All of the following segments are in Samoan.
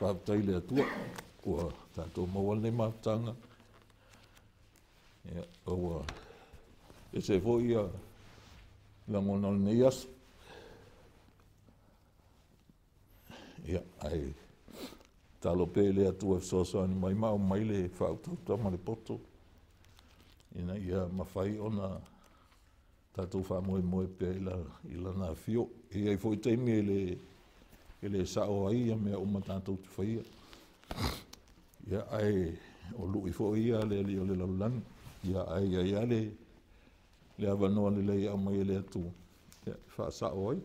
Faafetai i le Atua ua tatou maua lenei mafutaga. Ia, ua ese foi lagona o lenei aso. Ia, ae tatalo pea i le Atua e fesoasoani mai ma aumai le faautauta ma le poto ina ia mafai ona tatou faamoemoe pea i Lana afio. E i ai foi taimi e le sao ai mea uma tatou te faia, ia, ae o lui foi ia a le alii o le lalolagi, ae i ai lava le avanoa lelei e aumai e le Atua e faasao ai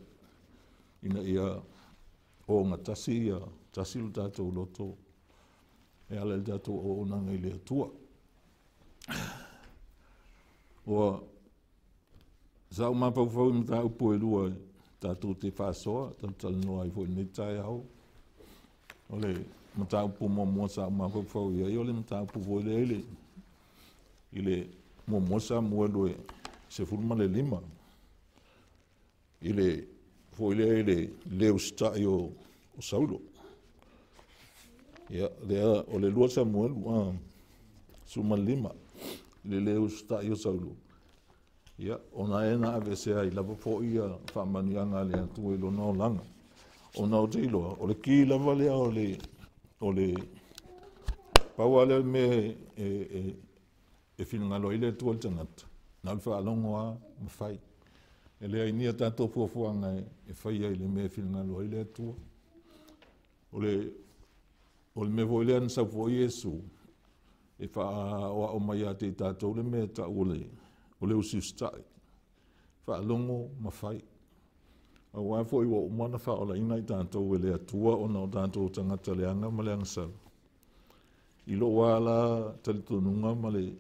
ina ia ogatasi tasi lo tatou loto e ala i le tatou auaunaga i le Atua. Ua sa ou mafaufau i mataupu e lua tatou te faasoa talatalanoa ai foi i lenei taeao. O le mataupu muamua sa ou mafaufau i ai o le mataupu foi lea i le 1 Samuelu 15, i le foi lea i le le usitai o Saulo. Ia, lea o le 2 Samuelu 15 i le le usitai o Saulo, ia, ona e na aveesea ai lava foi faamanuiaga a le Atua i lona olaga. Ona ou te iloa, o le ki lava lea o le pau lava lea o le mea e finagalo ai le Atua i le tagata, na o le faalogo lava ma fai. E leai ni a tatou fuafuaga e faia i le mea e finagalo ai le Atua. O le mea foi lea na sau foi Iesu e faaaoao mai ia te i tatou le mea e tau o le usiusitai, faalogo ma fai. Aua foi ua uma ona faaolaina i tatou e le Atua ona o tatou tagata leaga ma le agasala. I lou lava la talitonuga ma le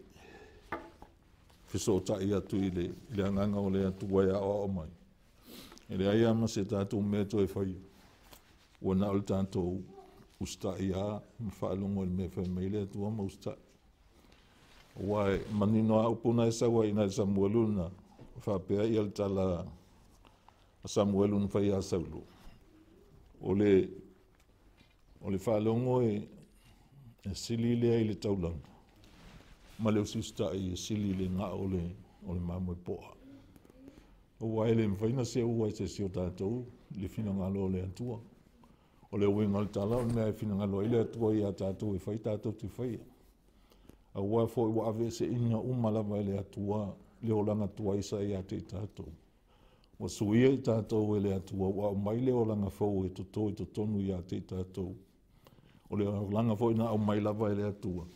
fesootai atu i le agaga o le Atua e aoao mai, e leai lava ma se tatou mea e toe faia, ua na o le tatou usitai lava ma faalogo i le mea e fai mai ai le Atua ma usitai. Aua e manino lava upu na e sau ai i ina i le Samuelu lena, e faapea le tala a Samuelu na fai ia Saulo, o le faalogo e sili lea i le taulaga, ma le usiusitai e sili i le gao o le mamoe poa. Aua e le mafai ona seua e se isi o tatou le finagalo o le Atua. O le uiga o le tala, o le mea e finagalo ai le Atua ia tatou e fai tatou te faia. Aua foi ua aveeseina uma lava e le Atua le olaga tuai sa ia te i tatou. Ua suia i tatou e le Atua ua aumai le olaga fou e toto i totonu ia te i tatou. O le olaga foi na aumai lava e le Atua,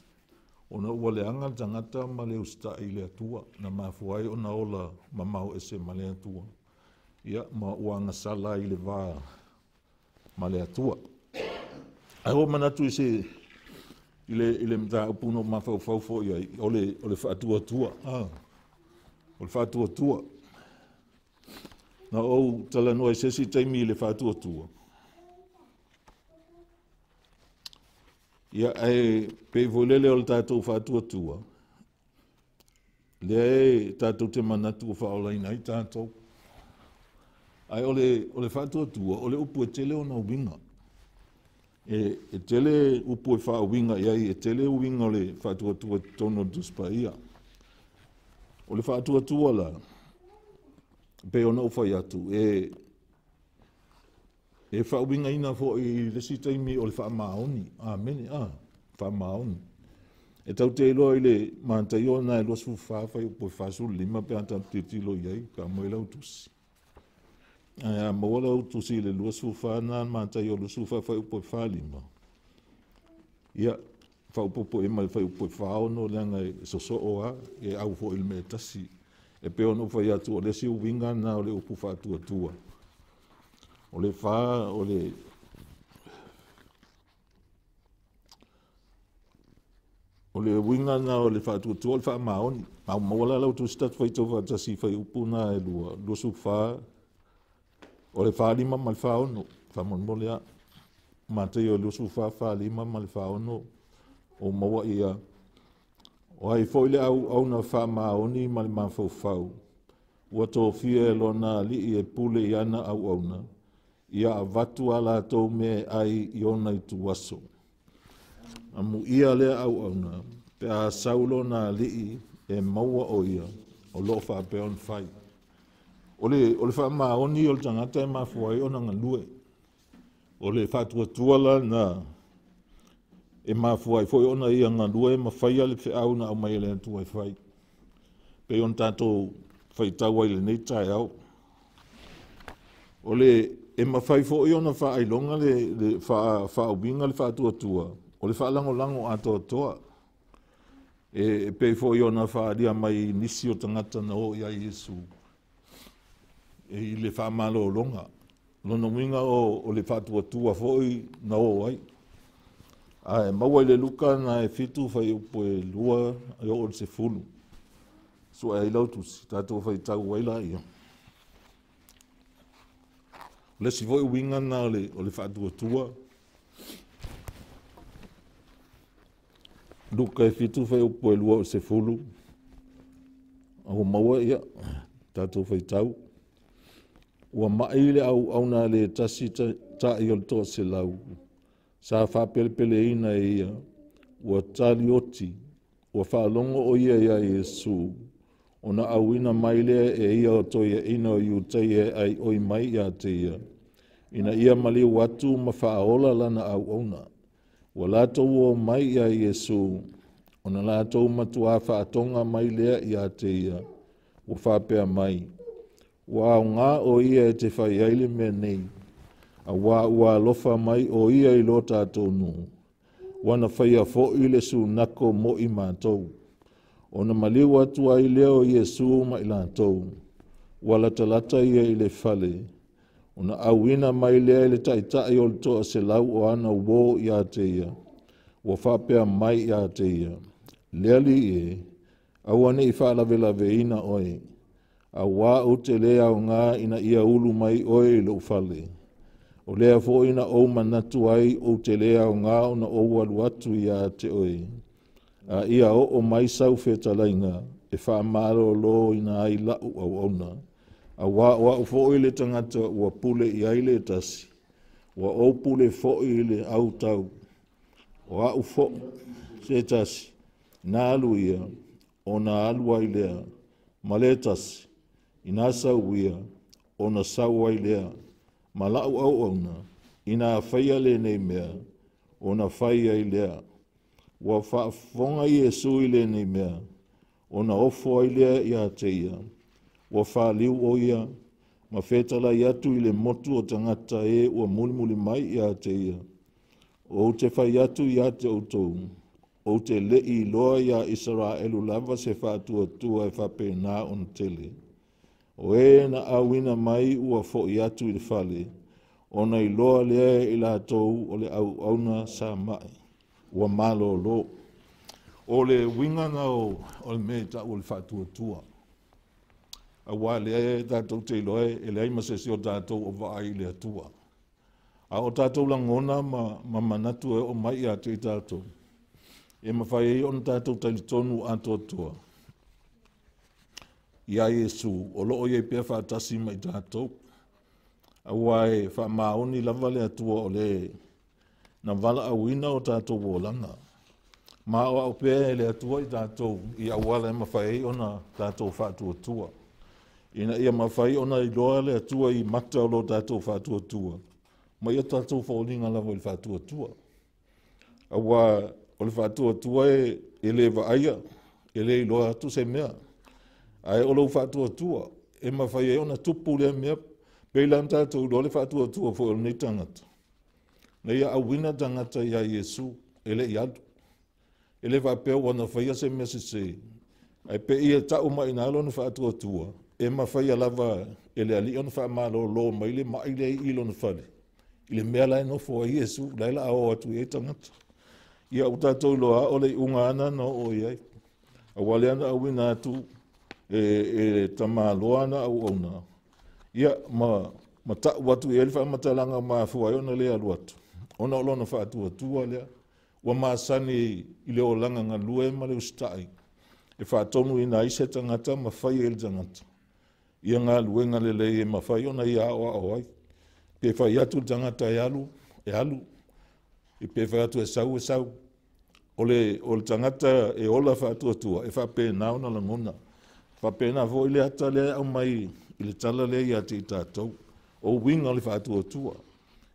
ona ua leaga le tagata ma le usitai i le Atua, na mafua ai ona ola mamao ese ma le Atua, ia ma ua agasala ai i le va ma le Atua. Ae ua ou manatu i se i le mataupu na ou mafaufau foi i ai, o le faatuatua. O le faatuatua. Na ou talanoa i se isi taimi i le faatuatua, ia, ae pei foi lele o le tatou faatuatua, lea e tatou te manatu ua faaolaina ai tatou. Ae o le faatuatua, o le upu e tele ona uiga. E tele upu e faauiga i ai, e tele uiga o le faatuatua i totonu o le Tusi Paia. O le faatuatua la, pei ona ou fai atu, e faauigaina foi i le isi taimi o le faamaoni. Amene. Faamaoni. E tatou te iloa i le Mataio lena e 24 fuaiupu e 45 pe a tatou tilotilo i ai, pe a aumai lau tusi. Ae a maua lau tusi i le 24 lena Mataio 24 fuaiupu e 45, ia, faaopoopo i ai ma le fuaiupu e 46 leaga e sosoo lava, e au foi i le mea e tasi. E pei ona ou fai atu, o le isi uiga lena o le upu faatuatua. O le fa, o le uiga lena o le faatuatua o le faamaoni. A maua la lau tusi tatou faitau faatasi i fuaiupu na e lua, 24, o le 45 ma le 46, faamolemole lava. Mataio 24, 45 ma le 46, o maua ia. O ai foi le auauna faamaoni ma le mafaufau, ua tofia e lona alii e pule i ana auauna, Ia avatu a latou mea e ai i ona ituaso. Amuia lea auauna, pe a sau lona alii e maua o ia o lo o faapea ona fai. O le faamaoni o le tagata e mafua ai ona galue. O le faatuatua la lena e mafua ai foi ona ia galue ma faia le feau na aumai e le Atua e fai, pei ona tatou faitau ai i lenei taeao. O le e mafai foi ona faailoga le faauiga le faatuatua, o le faalagolago atoatoa. E pei foi ona faaalia mai i nisi o tagata na o ia Iesu i le faamalologa. Lona uiga o le faatuatua foi na o ai. Ae maua i le Luka lena e 7 fuaiupu e 2 e oo i le 10. Sue ai lau tusi, tatou faitau ai laia. O le isi foi uiga lena o le faatuatua. Luka e 7 fuaiupu e 2 oo i le 10. A ua maua, ia, tatou faitau. Ua mai le auauna a le tasi ta'i o le 100, sa faapelepeleina e ia, ua talioti, ua faalogo o ia iā Iesu, ona auina mai lea e ia o toeaiina o Iutaia e aioi mai ia te ia, ina ia maliu atu ma faaola lana auauna. Ua latou o mai ia Iesu, ona latou matuā faatoga mai lea ia te ia, ua faapea mai, ua aoga o ia e te fai ai le mea nei, auā ua alofa mai o ia i lo tatou nuu, ua na faia foi le sunako mo i matou. Ona maliu atu ai lea o Iesu ma i latou, ua latalata ia i le fale, ona auina mai lea e le taitai o le 100 o ana uō ia te ia, ua faapea mai ia te ia, Le Alii e, aua ne i faalavelaveina oe, auā ou te le aoga ina ia ulu mai oe i lou fale. O lea foi na ou manatu ai ou te le aoga ona ou alu atu ia te oe, a ia oo mai sau fetalaiga e faamaloloina ai lau auauna. Auā o au foi le tagata ua pule i ai le tasi, ua ou pule foi i le autau. O au foi se tasi, na alu ia, ona alu ai lea, ma le tasi, ina sau ia, ona sau ai lea, ma lau auauna, ina faia lenei mea, ona fai ai lea. Ua faafofoga Iesu i lenei mea, ona ofo ai lea ia te ia, ua faliu o ia, ma fetalai atu i le motu o tagata e ua mulimuli mai ia te ia. Ou te fai atu ia te outou, ou te le i iloa ia Isaraelu lava se faatuatua e faapena ona tele. O e na auina mai ua fo'i atu i le fale, ona iloa lea e i latou o le auauna sa ma'i, ua malolo. O le uiga lena o le mea e tau o le faatuatua. Auā lea e tatou te iloa e leai ma se isi o tatou o vaai i le Atua. A o tatou lagona ma manatu e oo mai ia te i tatou, e mafai ai ona tatou talitonu atoatoa ia Iesu o lo o i ai pea faatasi ma i tatou. Auā e faamaoni lava le Atua o le na valaauina o tatou olaga. Ma aoao pea e le Atua i tatou i auala e mafai ai ona tatou faatuatua, ina ia mafai ona iloa le Atua i mata o lo tatou faatuatua, ma ia tatou foliga lava i le faatuatua. Auā o le faatuatua e le vaaia, e le iloa atu se mea, ae o lou faatuatua e mafai ai ona tupu lea mea. Pei la ona tatou iloa le faatuatua foi o lenei tagata, na ia auina tagata ia Iesu e le i alu. E le faapea ua na faia se mea sese, ae pei e tau mai i ina lona faatuatua, e mafaia lava e le Alii ona faamalolo mai le mai lea i lona fale, i le mea la e nofo ai Iesu, la e o le a o atu i ai tagata. Ia ua tatou iloa o le iuga lava lena na oo i ai. Aua lea na auina atu e tamaloa na auauna, ia ma tau atu i ai le faamatalaga mafua ai ona le alu atu, ona o lona faatuatua lea. Ua masani i le olaga galue ma le usitai, e faatonuina ai se tagata ma fai ai e le tagata ia galuega lelei e mafai ona ia aoao ai. Pe fai atu le tagata e alu, e alu. E pe fai atu e sau, e sau. O le tagata e ola faatuatua, e faapena ona lagona. E faapena foi le ata lea e aumai i le tala lea ia te i tatou, o uiga o le faatuatua.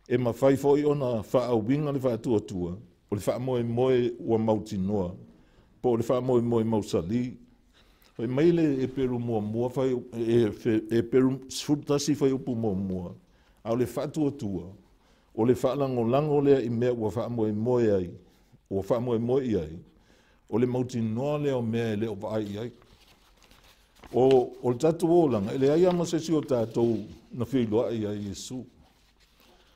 E mafai foi ona faauiga le faatuatua, o le faamoemoe ua mautinoa, po o le faamoemoe mausali. Fai mai le Eperu Eperu 11 fuaiupu 1, a o le faatuatua, o le faalagolago lea i mea ua faamoemoe ai, ua faamoemoe i ai, o le mautinoa lea o mea e le o vaai i ai. O le tatou olaga, e leai lava ma se isi o tatou na feiloai ia Iesu.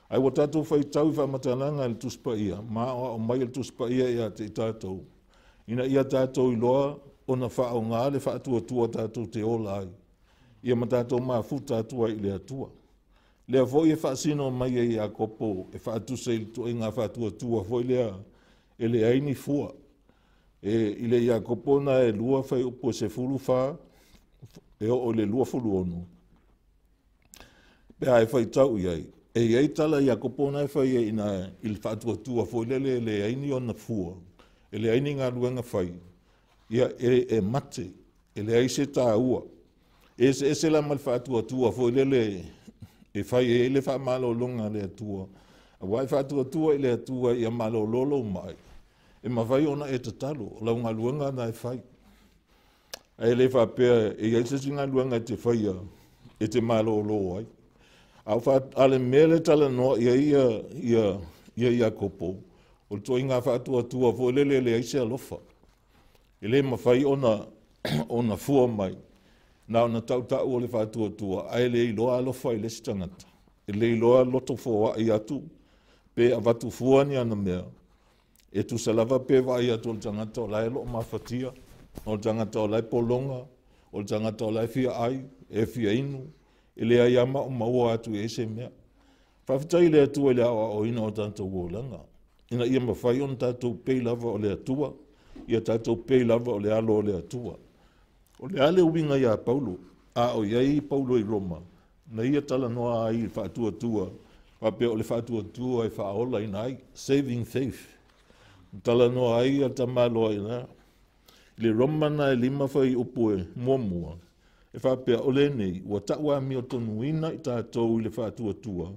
Ae ua tatou faitau i faamatalaga a le Tusi Paia ma aoao mai e le Tusi Paia ia te i tatou, ina ia tatou iloa ona faaaoga le faatuatua tatou te ola ai, ia ma tatou mafuta atu ai i le Atua. Lea foi e faasino mai e Iakopo e faatusa i le ituaiga faatuatua foi lea e leai ni fua. E i le Iakopo na e 2 fuaiupu e 14 e oo i le 26, pe a e faitau i ai, e i ai tala a Iakopo na e fai ai ina i le faatuatua foi lele e leai ni ona fua, e leai ni galuega fai, ia e mate, e leai se taua. E eseese la ma le faatuatua foi lele e fai ai le faamalologa a le Atua, aua e faatuatua i le Atua ia malolo lou mai, e mafai ona e tatalo, o lau galuega na e fai. Ae le faapea e i ai se isi galuega e te faia e te malolo ai. A o le mea lea e talanoa i ai ia Iakopo, o le ituaiga faatuatua foi lele e leai se alofa. E le mafai ona fua mai, na ona tautau o le faatuatua, ae le iloa alofa i le isi tagata. E le iloa loto foai atu, pe avatu fua ni ana mea, e tusa lava pe vaai atu o le tagata o la e lo o mafatia, o le tagata o la e pologa, o le tagata o la e fia ai, e fia inu, e leai lava ma o maua atu i ai se mea. Faafetai i le Atua i le aoaoina o tatou olaga, ina ia mafai ona tatou pei lava o le Atua, ia tatou pei lava o le alo o le Atua. O le a le uiga ia Paulo, a o i ai Paulo i Roma, na ia talanoa ai i le faatuatua, faapea o le faatuatua e faaolaina ai, saving faith. Na talanoa ai ia tamaloa ina. I le Roma na e 5 fuaiupu e 1, e faapea o lenei ua tau amiotonuina i tatou i le faatuatua,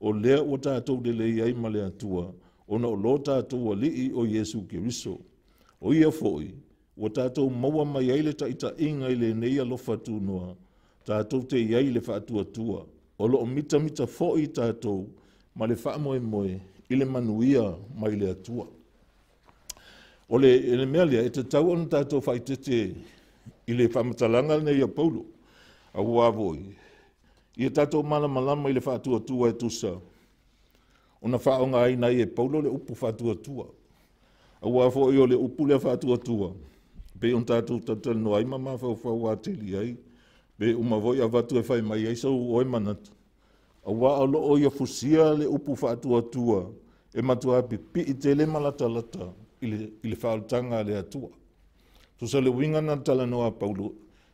o lea ua tatou lelei ai ma le Atua, ona o lo tatou Alii o Iesu Keriso. O ia foi, ua tatou maua mai ai le taitaiga i lenei alofa tunoa, tatou te i ai i le faatuatua, o lo o mitamita foi tatou ma le faamoemoe i le manuia mai le Atua. O le mea lea, e tatau ona tatou faaeteete i le faamatalaga lenei a Paulo, aua foi, ia tatou malamalama i le faatuatua e tusa ona faaaogaina ai e Paulo le upu faatuatua. Aua foi o le upu lea faatuatua, pei ona tatou talatalanoa ai ma mafaufau atili ai, pe uma foi avatu e fai mai ai sou oe manatu, aua o loo ia fusia le upu faatuatua e matua pipii tele ma latalata i le faaolataga a le Atua. Tusa le uiga na talanoa a Paulo,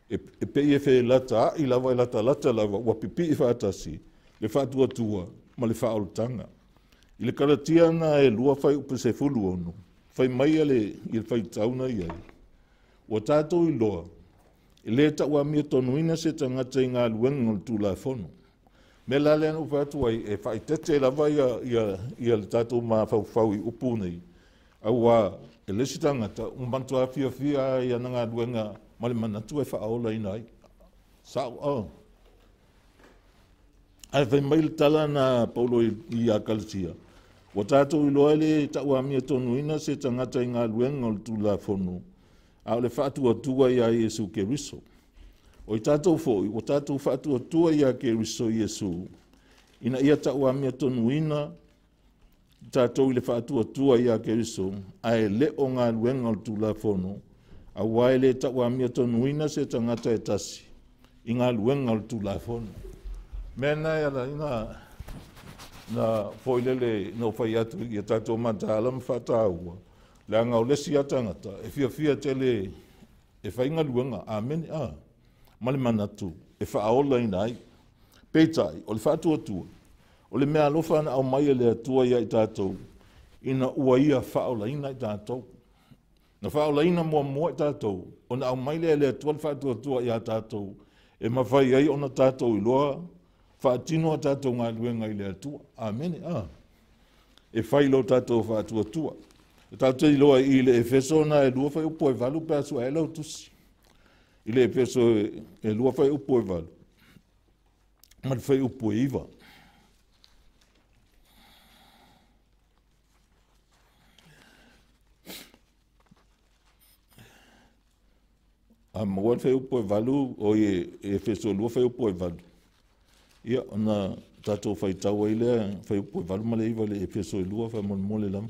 e pei e felata ai lava e latalata lava ua pipii faatasi le faatuatua ma le faaolataga. I le Kalatia na e 2 fuaiupu 16, fai mai le faitauna i ai, ua tatou iloa, e le tau amiotonu se tagata i galuega o le Tulafono. Mea la lea na ou fai atu ai, e faaeteete lava ia le tatou mafaufau i upu nei, aua e le isi tagata ua matua fiafia ai ana galuega ma le manatu e faaolaina ai. Sao, oh. Ae fai mai le tala na Paulo ia Kalatia, ua tatou iloa le tau amiotonu se tagata i galuega o le Tulafono, a o le faatuatua ia Iesu Keriso. O i tatou foi, ua tatou faatuatua ia Keriso Iesu, ina ia tau amiotonu tatou i le faatuatua ia Keriso, ae le o galuega o le Tulafono, aua e le tau amiotonu se tagata e tasi i galuega o le Tulafono. Mea na e ala ina na foi lele na fai atu ia tatou mataala ma faataua, leaga o le isi a tagata e fiafia tele e fai galuega, amene, a, ma le manatu e faaolaina ai. Peitai, o le faatuatua, O le mea alofa na aumai e le Atua ia i tatou, ina ua ia faaolaina i tatou. Na faaolaina muamua i tatou, ona aumai lea e le Atua le faatuatua ia tatou, e mafai ai ona tatou iloa faatino a tatou galuega i le Atua. Amene. E fai lo tatou faatuatua. E tatou te iloa i le Efeso na e 2 fuaiupu e 8 pe a sue ai lau tusi. I le Efeso e 2 fuaiupu e 8 ma le fuaiupu e 9. A maua le fuaiupu e 8, o i Efeso 2 fuaiupu e 8, ia ona tatou faitau ai lea fuaiupu e 8 ma le 9 i le Efeso e 2 faamolemole lava.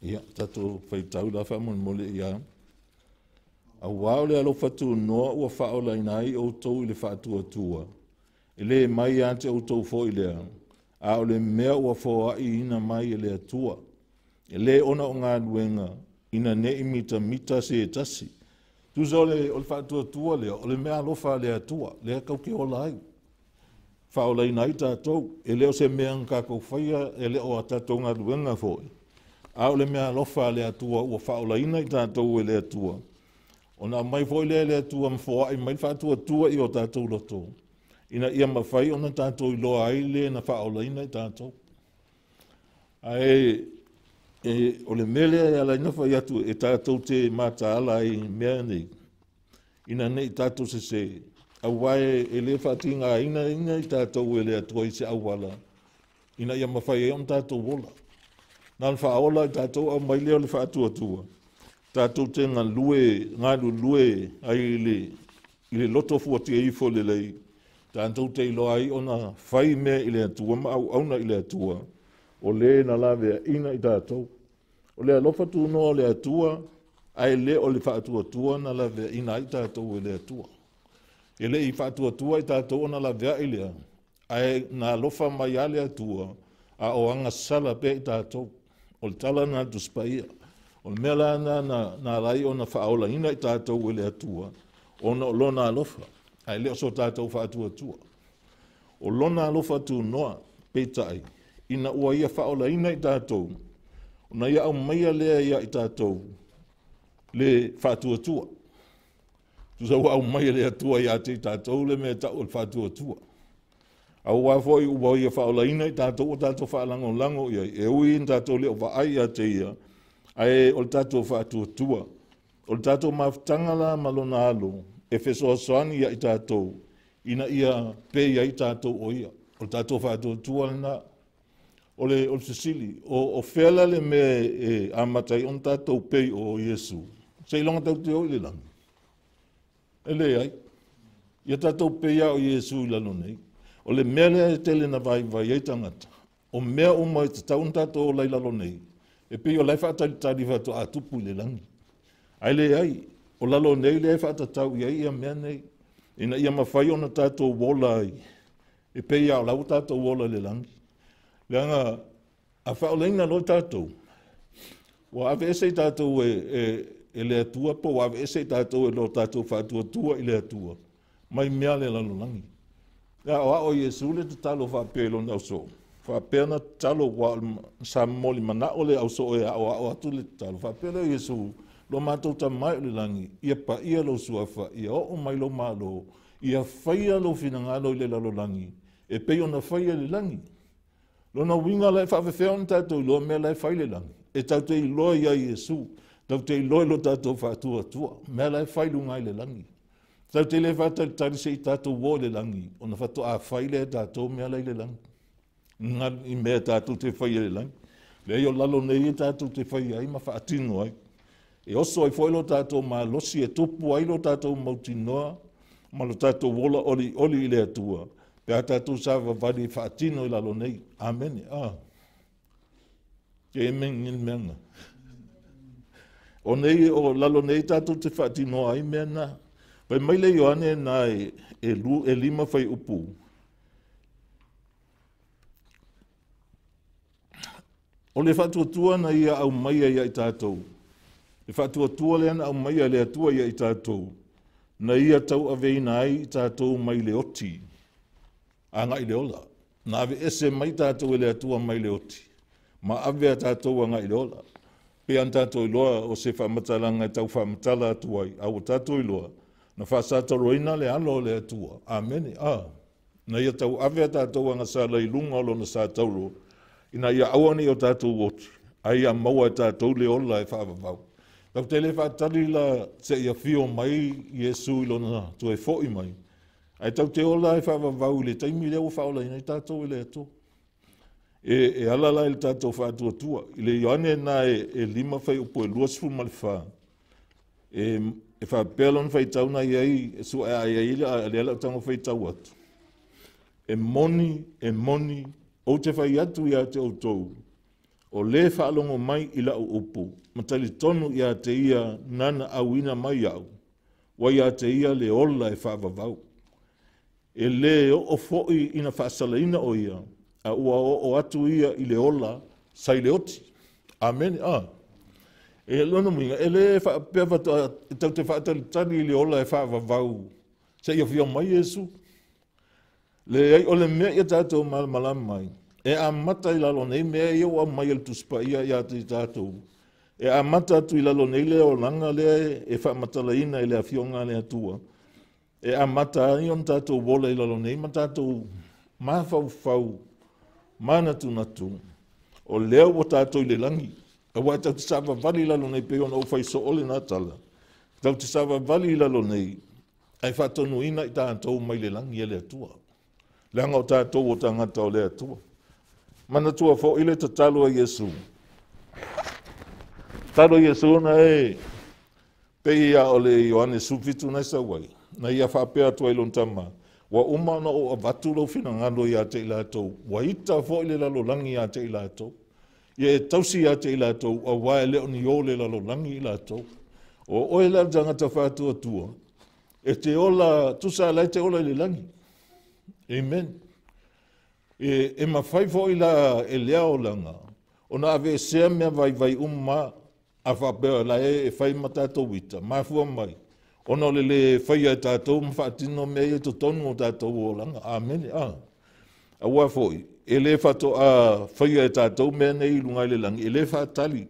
Ia, tatou faitau la faamolemole ia. Auā o le alofa tunoa ua faaolaina ai outou i le faatuatua, e le mai ia te outou foi lea, a o le mea ua foaiina mai e le Atua. E le ona o galuega, ina ne i mitamita se tasi. Tusa o le faatuatua lea, o le mea alofa a le Atua, lea tatou te ola ai, faaolaina ai tatou. E le o se mea na tatou faia, e le o a tatou galuega foi, a o le mea alofa a le Atua ua faaolaina i tatou e le Atua. Ona aumai foi lea e le Atua ma foai mai le faatuatua i o tatou loto, ina ia mafai ona tatou iloa ai le na faaolaina i tatou. Ae o le mea lea e ala ai ona fai atu e tatou te mataala ai i mea nei, ina ne i tatou sese, auā e le faatigaina i tatou e le Atua i se auala, ina ia mafai ai ona tatou ola. Na ona faaola i tatou aumai lea o le faatuatua, tatou te galulue ai i le loto fuatia ifo lelei, tatou te iloa ai ona fai mea i le Atua ma auauna i le Atua, o le na laveaina i tatou. O le alofa tunoa o le Atua, ae le o le faatuatua na laveaina ai tatou e le Atua. E le i faatuatua i tatou ona laveai lea, ae na alofa mai lava le Atua, a o agasala pea i tatou. O le tala lena a le Tusi Paia. O le mea la lena na ala ai ona faaolaina i tatou e le Atua, ona o lona alofa, ae le o so tatou faatuatua. O lona alofa tunoa, peitai, ina ua ia faaolaina i tatou, ona ia aumaia lea ia i tatou le faatuatua. Tusa ua aumai e le Atua ia te i tatou le mea e tau o le faatuatua. Auā foi ua ia faaolaina i tatou ua tatou faalagolago i ai, e ui ina tatou le o vaai ia te ia, ae o le tatou faatuatua. O le tatou mafutaga la ma lona alo, e fesoasoani ia i tatou, ina ia pei ai tatou o ia. O le tatou faatuatua lena. O le fesili, o fea la le mea e amata ai ona tatou pei o Iesu? Seiloga tatou te oo i le lagi. E leai. Ia tatou pei lava o Iesu i lalo nei. O le mea lea e tele na vaivai ai tagata, o mea uma e tatau ona tatou ola i lalo nei, e pei o la e faatalitali faatoa tupu i le lagi. Ae leai, o lalo nei lea e faatatau i ai ia mea nei, ina ia mafai ona tatou ola ai, e pei lava o la ua tatou ola i le lagi. Leaga a faaolaina loa tatou, ua aveese i tatou e le Atua, po ua aveese i tatou e lo tatou faatuatua i le Atua, mai mea le lalolagi. Ia o ao Iesu le tatalo faapea i lona ausoo, faapea na tatalo ua sa momoli manao le ausoo e aoao atu le tatalo, faapea lea Iesu, lo matou Tama e i le lagi, ia paia lou suafa, ia oo mai lou malo, ia faia lou finagalo i le lalolagi, e pei ona faia i le lagi. Lona uiga la e faafefea ona tatou iloa mea la e fai i le lagi, e tatou te iloa ia Iesu, tatou te iloa i lo tatou faatuatua, mea la e fai i luga i le lagi. Tatou te le faatalitali se i tatou o i le lagi, ona faatoa fai lea e tatou mea la i le lagi. I mea tatou te fai i le lagi. Leai o lalo nei e tatou te fai ai ma faatino ai. E oso ai foi lo tatou malosi, e tupu ai lo tatou mautinoa ma lo tatou ola olioli i le Atua, pe a tatou savavali e faatino i lalo nei. Amene. Ke amen ngin mea nga. O nei, o lalo nei tatou te faatinoa ai mea na. Fai mai le Ioane na e 5 fai upu. O le faatuatua na ia aumaia ia i tatou, Le faatuatua lea na aumaia e le Atua ia i tatou, na ia tauaveina ai i tatou mai le oti agai i le ola. Na aveese mai tatou e le Atua mai le oti ma ave a tatou agai i le ola. Pei ona tatou iloa o se faamatalaga e tau faamatala atu ai, a ua tatou iloa na faasatauroina le alo o le Atua. Amene. Na ia tauave a tatou agasala i luga o lona satauro, ina ia aua ne i o tatou oti, a ia maua e tatou le ola e faavavau. Tatou te le faatali la seia afio mai Iesu i lona toe foi mai, ae tatou te ola e faavavau i le taimi lea ua faaolaina ai tatou e le Atua. E ala la i le tatou faatuatua. I le Ioane lena e 5 fuaiupu e 24, e faapea lona faitau na i ai, e suaea ai lea o le a ou tago e faitau atu. E moni, e moni, ou te fai atu ia te outou, o le faalogo mai i lau upu, ma talitonu ia te ia nana auina mai au, ua ia te ia le ola e faavavau. E le oo foi ina faasalaina o ia, a ua oo atu ia i le ola sa i le oti. Amene. E lona uiga, e le faapea faatoa e tatou te faatalitali i le ola e faavavau seia afio mai Iesu. Leai, o le mea ia tatou malamalama ai, e amata i lalo nei mea ia ua aumai e le Tusi Paia ia te tatou. E amata atu i lalo nei le olaga lea e faamatalaina i le afioga a le Atua. E amata ai ona tatou ola i lalo nei ma tatou mafaufau manatunatu, o lea ua tatou i le lagi. Aua e tatou te savavali i lalo nei, pei ona ou fai soo lena tala. Tatou te savavali i lalo nei, ae faatonuina i tatou mai le lagi e le Atua. Leaga o tatou o tagata o le Atua. Manatua foi le tatalo a Iesu. Tatalo a Iesu na e pei ia o le Ioane 17 na sau ai, na ia faapea atu ai lona tama, ua uma ona ou avatu lou finagalo ia te i latou, ua ita foi le lalolagi ia te i latou. Ia e tausi ia te i latou, aua e le o ni o le lalolagi i latou. O oe la le tagata faatuatua, e te ola, tusa la e te ola i le lagi. Amen. E mafai foi la e lea olaga, ona aveesea mea vaivai uma a faapea la e fai ma tatou ita, mafua mai, ona o le le faia e tatou ma faatino mea ia i totonu o tatou olaga. Amene. Aua foi, e le faatoa faia e tatou mea nei i luga i le lagi, e le faatali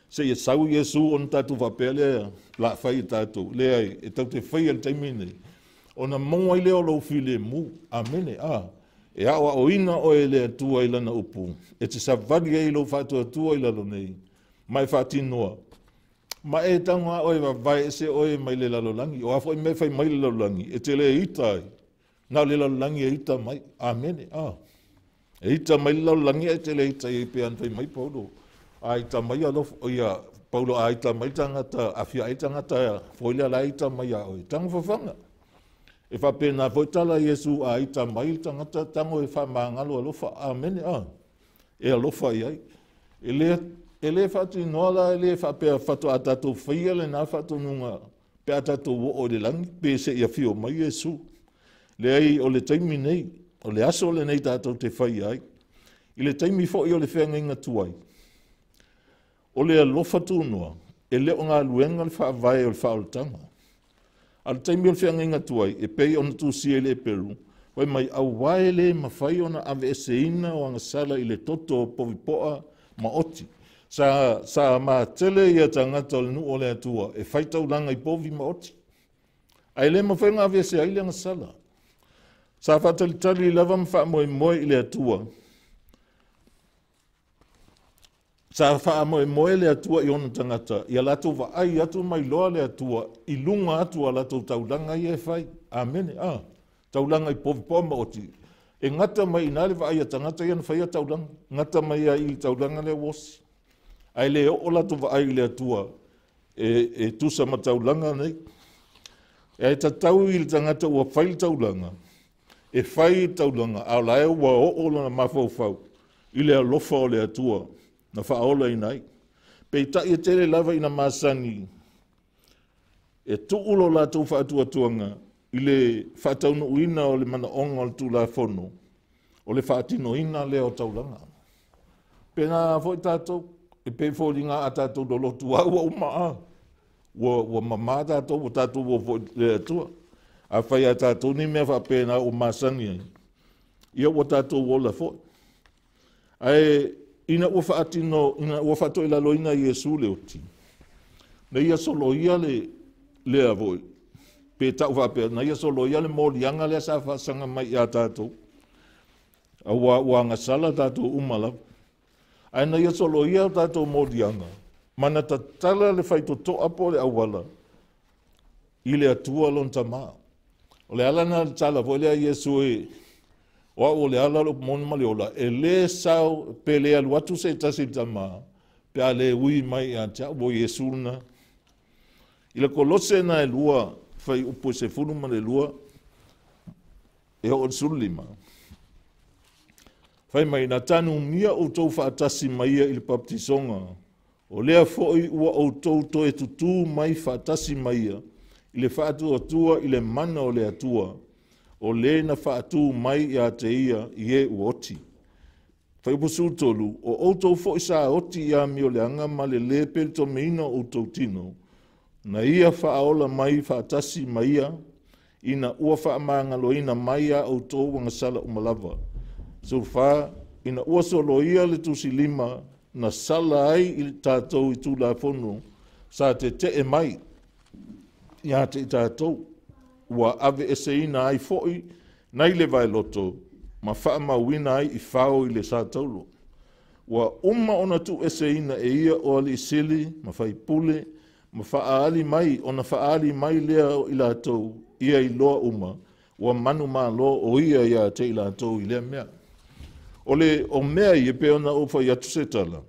seia sau Iesu ona tatou faapea lea la fai e tatou. Leai, e tatou te faia i le taimi nei, ona maua ai lea o lou filemu. Amene. E aoaoina oe e le Atua i lana upu, e te savali ai lou faatuatua i lalo nei, ma e faatinoa. Ma e tago a oe vavae ese oe mai le lalolagi. O a foi mea fai mai le lalolagi, e te le ita ai. Na o le lalolagi e ita mai. Amene. E ita mai le lalolagi e te le ita i pe an fai mai Paulo. A ita mai alofa, ia Paulo a ita mai tangata, a fia ai tangata, foi le la ita mai a oe. Tango fafanga. E faapena foi tala Iesu a ita mai tangata tango e faamagalo alofa. Amene. E alofa i ai. E le faatinoa la, e le faapea faatoa tatou faia lena faatonuga pe a tatou oo i le lagi pe seia afio mai Iesu. Leai, o le taimi nei, o le aso lenei tatou te faia ai. I le taimi foi o le feagaiga tuai, o le alofa tunoa, e le o galuega le faavae o le faaolataga. A le taimi o le feagaiga tuai, e pei ona tusia i le Eperu, fai mai aua e le mafai ona aveeseina o agasala i le toto o povipoa ma oti. Sa matele ia tagata o le nuu o le Atua e fai taulaga i povi ma oti. Ae le mafai ona aveese ai le agasala. Sa faatalitali lava ma faamoemoe i le Atua. Sa faamoemoe le Atua i ona tagata, ia latou vaai atu mai loa le Atua i luga atu a latou taulaga ia e fai. Amene. Taulaga i povipoa ma oti. E gata mai ina le vaai a tagata ia na faia taulaga. Gata mai ai i le taulaga lea ua osi. Ae le oo latou vaai i le Atua e tusa ma taulaga nei. E tatau i le tagata ua fai le taulaga, e fai le taulaga, a o la e ua oo lona mafaufau i le alofa o le Atua na faaolaina ai. Peitai e tele lava ina masani e tuu lo latou faatuatuaga i le faataunuuina o le manaoga o le Tulafono, o le faatinoina lea o taulaga. Pena foi tatou, e pei foliga a tatou lolotu au ua uma a. Ua mamā tatou, ua tatou o foi i le Atua. Afai a tatou ni mea faapena ua masani ai, ia ua tatou ola foi. Ae ina ua faatino, ina ua faatoilaloina e Iesu le oti, na ia soloia le lea foi, pe tau faapea, na ia soloia le moliaga lea sa faasaga mai ia tatou, auā ua agasala tatou uma lava. Ae na ia soloia o tatou moliaga, ma na tatala le faitotoa po o le auala i le Atua lona Tamā. O le ala lena o le tala foi lea a Iesu e, o au o le ala, o le upu moni ma le ola, e lē sao pe le alu atu se tasi i le Tamā pe a le ui mai ia te au, o Iesu lena. I le Kolose na e 2, fuaiupu e 12 e oo i le 15, fai mai, na tanumia outou faatasi ma ia i le baptisoga, o lea foi ua outou toe tutū mai faatasi ma ia i le faatuatua i le mana o le Atua, o le na faatū mai ia te ia i e ua oti. Fuaiupu 13, o outou foi sa oti i amioleaga ma le lē peletomiina o outou tino, na ia faaola mai faatasi ma ia, ina ua faamagaloina mai a outou agasala uma lava. 14, ina ua soloia le tusilima na sala ai i tatou i Tulafono sa tete'e mai ia te i tatou, ua aveeseina ai foi nai le vaeloto ma faamauina ai i fao i le sataulo. Ua uma ona tuueseina e ia o alii sili ma faipule ma faaali mai, ona faaali mai lea o i latou ia iloa uma ua manumalo o ia ia te i latou i lea mea. O le o mea ia pei ona ou fai atu se tala,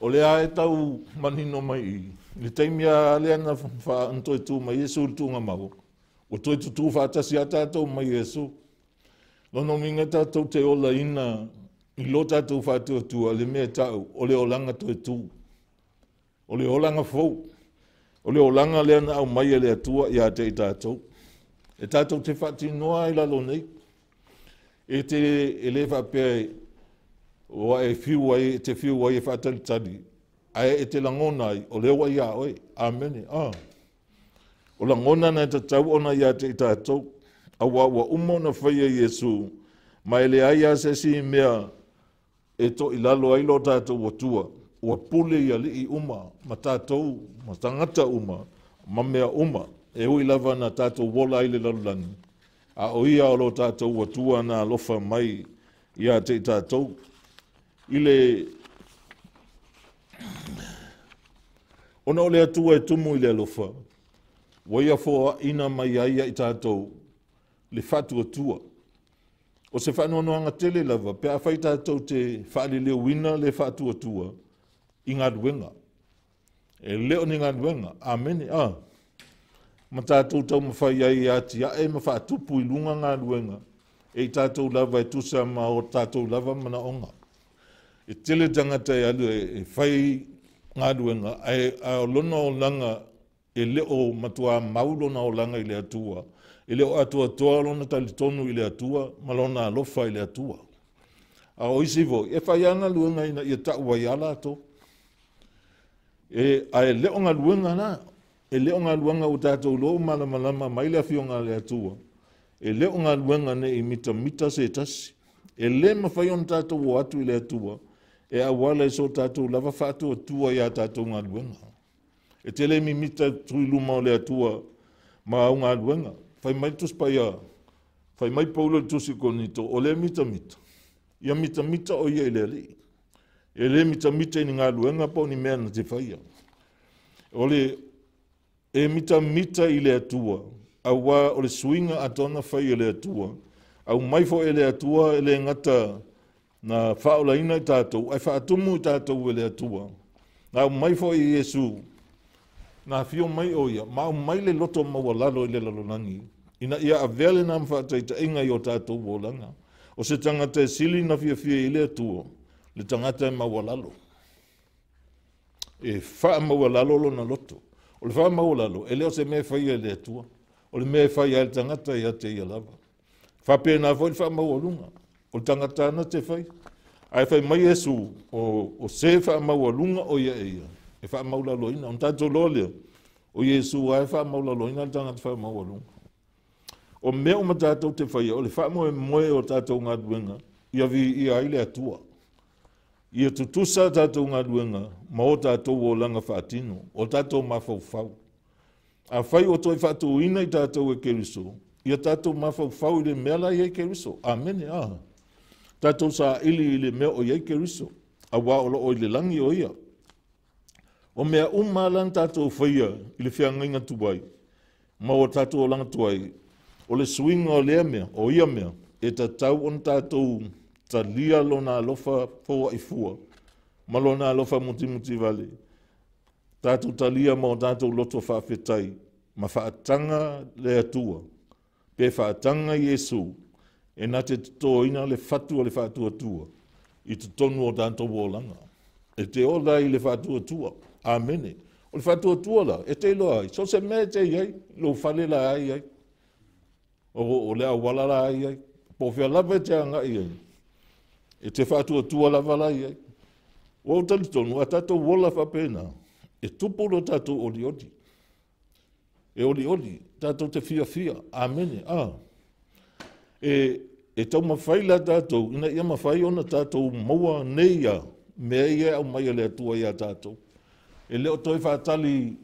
o lea e tau manino mai i le taimi a lea na toe tu mai Iesu i le tuugamau, ua toe tutū faatasi a tatou mai Iesu. Lona uiga tatou te olaina i lo tatou faatuatua le mea e tau o le olaga toe tū, o le olaga fou, o le olaga lea na aumai e le Atua ia te i tatou. E tatou te faatinoa ai lalo nei. E te e le faapea ua e fiu ai, e te fiu ai e faatalitali, ae e te lagona ai, o lea ua ia oe. Amene. O lagona na e tatau ona ia te i tatou, auā ua uma ona faia Iesu, ma e leai lava se isi mea e toilalo ai lo tatou Atua, ua pule i alii uma, ma tatou, ma tagata uma, ma mea uma, e ui lava na tatou ola ai i le lalolagi, a o ia o lo tatou Atua na alofa mai ia te i tatou. I le ona o le Atua e tumu i le alofa, ua ia foaina mai ai ia i tatou le faatuatua. O se faanoanoaga tele lava pe afai tatou te faaliliuina le faatuatua i galuega. E le o ni galuega. Amene. Ma tatou taumafai ai e atiae ma faatupu i luga galuega e i tatou lava e tusa ma o tatou lava manaoga. E tele tagata e alu e fai galuega, ae o lona olaga e le o matua mau lona olaga i le Atua, e le o atoatoa lona talitonu i le Atua ma lona alofa i le Atua. A o isi foi, e fai lava galuega ina ia tau ai lava latou. Ae le o galuega na, e le o galuega ua tatou iloa ua malamalama mai le Afioga a le Atua, e le o galuega nei mitamita se tasi. E le mafai ona tatou o atu i le Atua e auala i so tatou lava faatuatua ia tatou galuega. E te le mimita atu i luma o le Atua ma au galuega. Fai mai le Tusi Paia, fai mai Paulo i le Tusi Korinito, o le mitamita, ia mitamita o ia i le Alii. E le mitamita i ni galuega po o ni mea na te faia. O le e mitamita i le Atua, auā o le suiga atoa na fai e le Atua. Aumai foi e le Atua e le gata na faaolaina i tatou, ae faatumu i tatou e le Atua. Na aumai foi e Iesu, na afio mai o ia, ma aumai le loto maualalo i le lalolagi, ina ia avea lena ma faataitaiga i o tatou olaga. O se tagata e sili na fiafia i le Atua, le tagata e maualalo. E faamaualalo lona loto. O le faamaualalo, e le o se mea e faia e le Atua. O le mea e faia e le tagata ia te ia lava. Faapena foi le faamaualuga. O le tagata ana te fai. Ae fai mai Iesu, o se faamaualuga o ia e ia. E faamaulaloina. Ona tatou iloa lea, o Iesu lava e faamaulaloina le tagata faamaualuga. O mea uma tatou te faia, o le faamoemoe o tatou galuega, ia viia ai le Atua. Ia tutusa tatou galuega ma o tatou olaga faatino, o tatou mafaufau. Afai ua toe faatuina i tatou e Keriso, ia tatou mafaufau i le mea la e i ai Keriso. Amene. Tatou saili i le mea o i ai Keriso, auā o lo o i le lagi o ia. O mea uma la na tatou faia i le feagaiga tuai, ma o tatou olaga tuai, o le suiga o lea mea, o ia mea, e tatau ona tatou talia lona alofa foaifua ma lona alofa mutimutivale, tatou talia ma o tatou loto faafetai, ma faataga le Atua, pe faataga Iesu, e na te totoina le fatu o le faatuatua i totonu o tatou olaga. E te ola ai i le faatuatua. Amene. O le faatuatua la, e te iloa ai, so o se mea e te i ai, lou fale la ai ai, o le auala la ai ai, po o fea lava e te agai ai, e te faatuatua lava la i ai. Ua ou talitonu, a tatou ola faapena, e tupu lo tatou olioli. E olioli, tatou te fiafia. Amene. E taumafai la tatou, ina ia mafai ona tatou maua nei ia mea ia e aumai e le Atua ia tatou. E le o toe faatali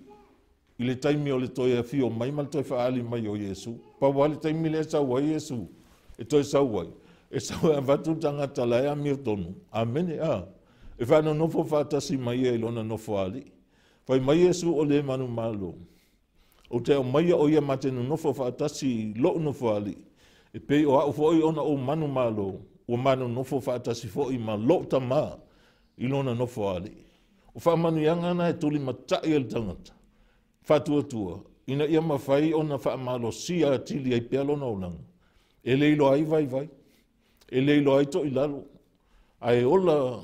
i le taimi o le toe afio mai ma le toe faaali mai o Iesu. Pau lava le taimi lea e sau ai Iesu, e toe sau ai, e sau e avatu le tagata la e amiotonu. Amene. E faanonofo faatasi mai ia i lona nofoalii. Fai mai Iesu o le manumalo, ou te aumaia o ia ma te nonofo faatasi i lou nofoalii, e pei o au foi ona ou manumalo, ua manonofo faatasi foi ma lou tamā i lona nofoalii. O faamanuiaga na e tulimatai e le tagata faatuatua, ina ia mafai ona faamalosia atili ai pea lona olaga. E le iloa ai vaivai, e le iloa ai toilalo, ae ola,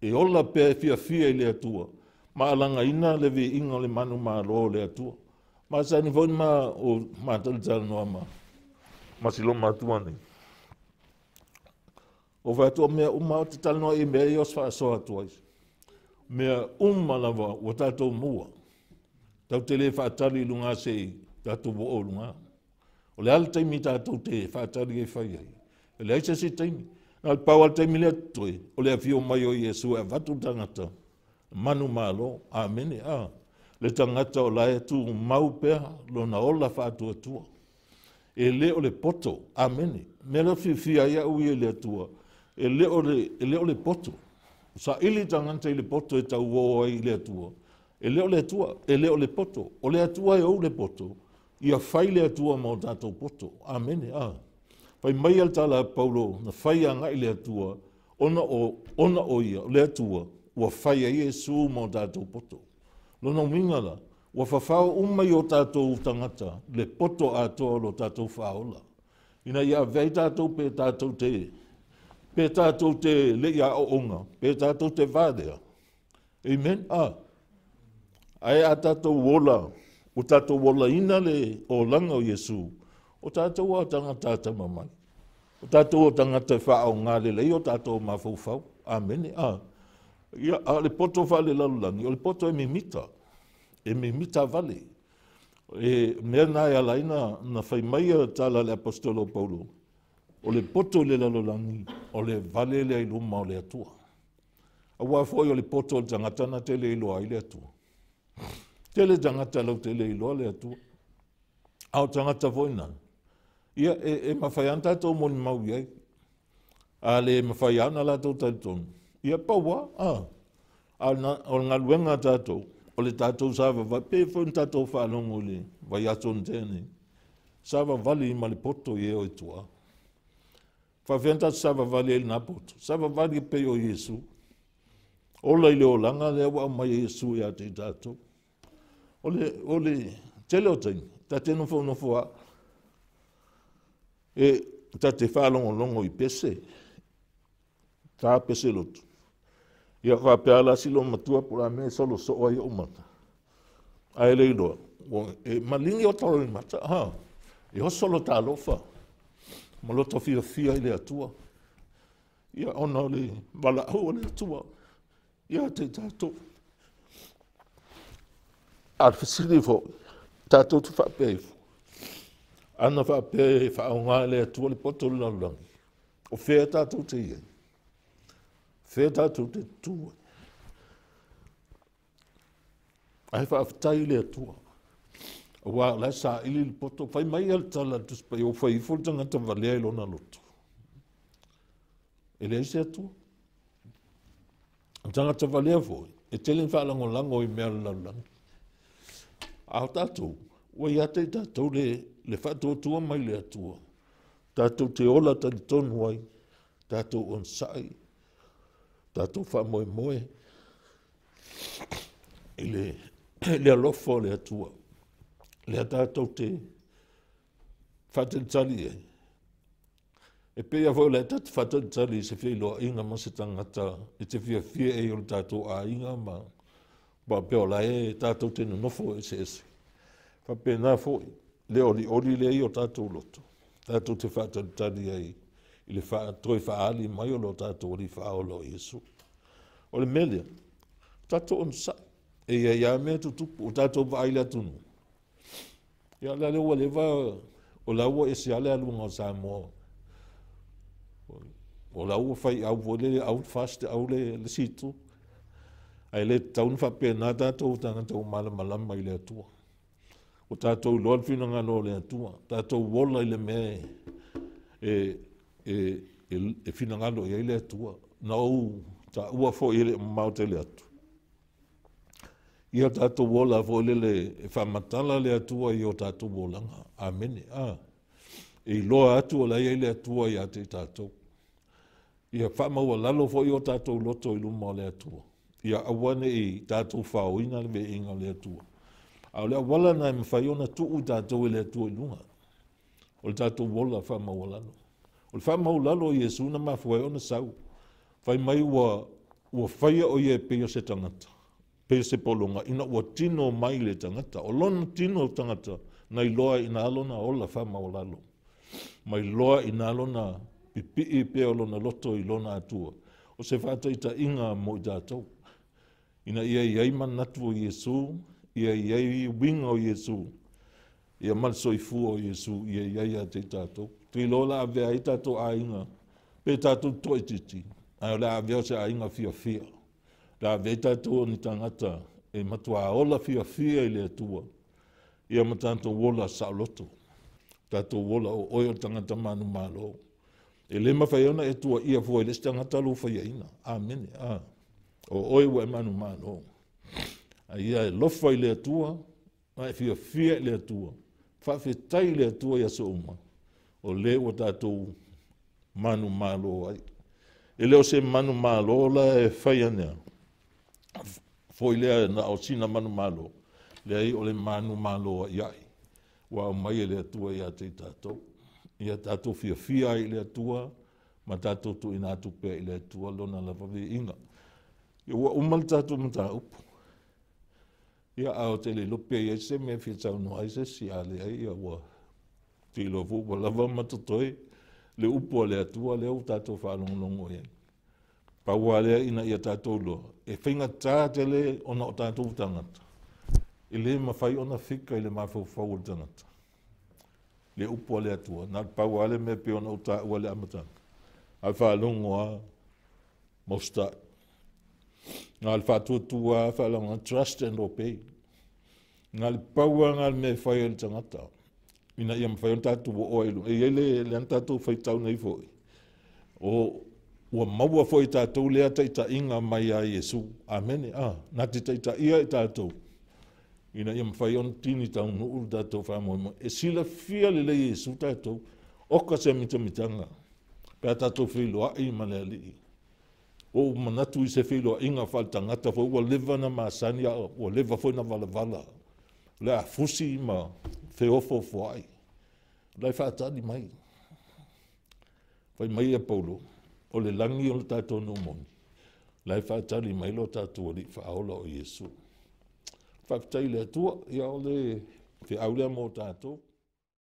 e ola pea e fiafia i le Atua, ma alagaina le viiga o le manumalo o le Atua. Masani foi ma o matalitalanoa ma si lomatua nei. O fai atu o mea uma o te talanoa i mea ia o se faasoa atu ai. Mea uma lava ua tatou maua. Tatou te le faatali i luga se i tatou oo i luga. O le a le taimi tatou te faatali ai fai ai? E leai se isi taimi. Na o le pau lava le taimi lea totoe, o le afio mai o Iesu e avatu le tagata manumalo. Amene. Le tagata o la e tumau pea lona ola faatuatua. E le o le poto. Amene. Mea lea fiafia ai au ia i le Atua, e le o le poto. Saili tagata i le poto e tauo ai i le Atua. E le o le Atua, e le o le poto. O le Atua e ou le poto, ia fai le Atua ma o tatou poto. Amene. Fai mai le tala a Paulo, na fai agai le Atua, ona o ia, o le Atua, ua fai ai Iesu ma o tatou poto. Lona uiga la, ua fafao uma i o tatou tagata le poto atoa o lo tatou faaola. Ina ia avea ai tatou pe tatou te le i aoaoga, pe tatou te valea. Amen. Ae a tatou ola, ua tatou olaina le olaga o Iesu, o tatou a tagata atamamai. O tatou o tagata e faaaoga lelei o tatou mafaufau. Amene. Ia, a o le poto faalelalolagi, o le poto e mimita. E mimita vale. E mea na e ala ai na fai mai a tala a le apostolo Paulo, o le poto i le lalolagi, o le vale lea i luma o le Atua. Auā foi o le poto o le tagata na te le iloa ai le Atua. Tele tagata lau te le iloa le Atua. A o tagata foi na, ia e mafai ana tatou molimau i ai. A le mafai ana latou talitonu, ia paua, a o le galuega a tatou, o le tatou savavali, pe foi na tatou faalogo i le vaiaso na tea nei, savavali ma le poto i e o i tua. Faafefea na tatou savavali ai i lena poto? Savavali e pei o Iesu. Ola i le olaga lea ua aumai e Iesu ia te i tatou. O le tele o taimi, tate nofonofo a, e tate faalogologo i pese, tā pese lotu. Ia faapea la si lomatua po o le a mea e solosoo ai ou mata. Ae le iloa, e maligi o talo i mata, e oso lo talofa, ma loto fiafia i le Atua. Ia ona o le valaau o le Atua, ia te i tatou. A o le fesili foi, tatou te faapea ifo, ana faapea e faaaoga e le Atua le poto o le lalolagi, o fea tatou te i ai? O fea tatou te tutu ai? Ae faafetai i le Atua, aua o la e saili le poto. Fai mai le tala a le Tusi Paia, ua fai ifo le tagata valea i lona loto, e leai se Atua. O le tagata valea foi, e tele ina faalagolago i mea o le lalolagi. A o tatou, ua ia te i tatou le faatuatua mai le Atua, tatou te ola talitonu ai, tatou onosai, tatou faamoemoe i le alofa o le Atua, lea tatou te faatalitali i ai. E pei lava foi o lea ta te faatalitali i se feiloaiga ma se tagata e te fiafia i ai o le tatou aiga ma faapea o la e tatou te nonofo eseese. Faapena foi le olioli lea i o tatou loto, tatou te faatalitali ai i le toe faaali mai o lo tatou Alii Faaola o Iesu. O le mea lea, tatou onosai, e i ai lava mea e tutupu, o tatou vaai i le atunuu. Ia o lea ua leva, o la ua ese lava le aluga o Samoa. O la ua faiau foi lele, au le FAST au le isi itu. Ae le tatau ona faapena tatou tagata ua malamalama i le Atua. Ua tatou iloa le finagalo o le Atua, tatou ola i le mea e finagalo i ai le Atua. Na ou taua foi e le o mamao tele atu, ia tatou ola foi lele e faamatala le Atua i o tatou olaga. Amene. E iloa atu o la e i ai le Atua ia te i tatou. Ia faamaualalo foi o tatou loto i luma o le Atua, ia aua ne i tatou faoina le viiga o le Atua. A o le auala lena e mafai ona tuu i tatou e le Atua i luga, o le tatou ola faamaualalo. O le faamaualalo o Iesu na mafua ai ona sau. Fai mai ua faia o ia e pei o se tagata, pei o se pologa, ina ua tino mai le tagata. O lona tino tagata na iloa i ina lona ola faamaualalo, ma iloa i ina lona pipii pea o lona loto i lona Atua. O se faataitaiga mo i tatou, ina ia i ai manatu o Iesu, ia i ai uiga o Iesu, ia ma le soifua o Iesu ia i ai ia te i tatou. Te iloa la avea ai tatou aiga, pe tatou toaitiiti, ae o le a avea o se aiga fiafia. O le a avea ai tatou o ni tagata e matua ola fiafia i le Atua, ia ma tatou ola saoloto, tatou ola o oe o le tagata manumalo. E le mafai ona e tuuaia fua i le isi tagata lou faiaina. Amene. O oe ua e manumalo. A ia e lofa i le Atua, ma e fiafia i le Atua, faafetai i le Atua i aso uma, o lea ua tatou manumalo ai. E le o se manumalo la e fai anea, foi lea na o sina manumalo, leai o le manumalo aiai, ua aumai e le Atua ia te i tatou. Ia tatou fiafia ai i le Atua, ma tatou tuuina atu pea i le Atua lona lava viiga. Ia ua uma le tatou mataupu. Ia a o te le iloa pe i ai se mea e fia saunoa ai se isi, a leai ia ua te iloa foi ua lava ma totoe le upu a le Atua lea ua tatou faalogologo i ai. Pau lava lea ina ia tatou iloa, e faigata tele ona o tatou tagata, e le mafai ona fika i le mafaufau o le tagata le upu a le Atua. Na o le pau lava le mea pei ona ou taua i le amataga, a o le faalogo lava ma usitai. Na o le faatuatua lava faalogo, trust and obey. Na o le pau lava na o le mea e fai e le tagata, ina ia mafai ona tatou oo ai i luga. E i ai le lea na tatou faitau nei foi, o ua maua foi e tatou lea taitaiga mai ia Iesu. Amene. Na te taitaia i tatou, ina ia mafai ona tini taunuu le tatou faamoemoe. E silafia lelei e Iesu tatou, oka se mitamitaga, pe a tatou feiloai ma le Alii. Ua ou manatu i se feiloaiga faaletagata foi ua leva na masani, a ua leva foi na valavala. O le a fusi ma feofoofoai. O la e faatali mai. Fai mai ia Paulo, o le lagi o le tatou nuu moni, o la e faatali mai lo tatou Alii Faaola o Iesu. Faafetai i le Atua, ia o le feau lea mo tatou.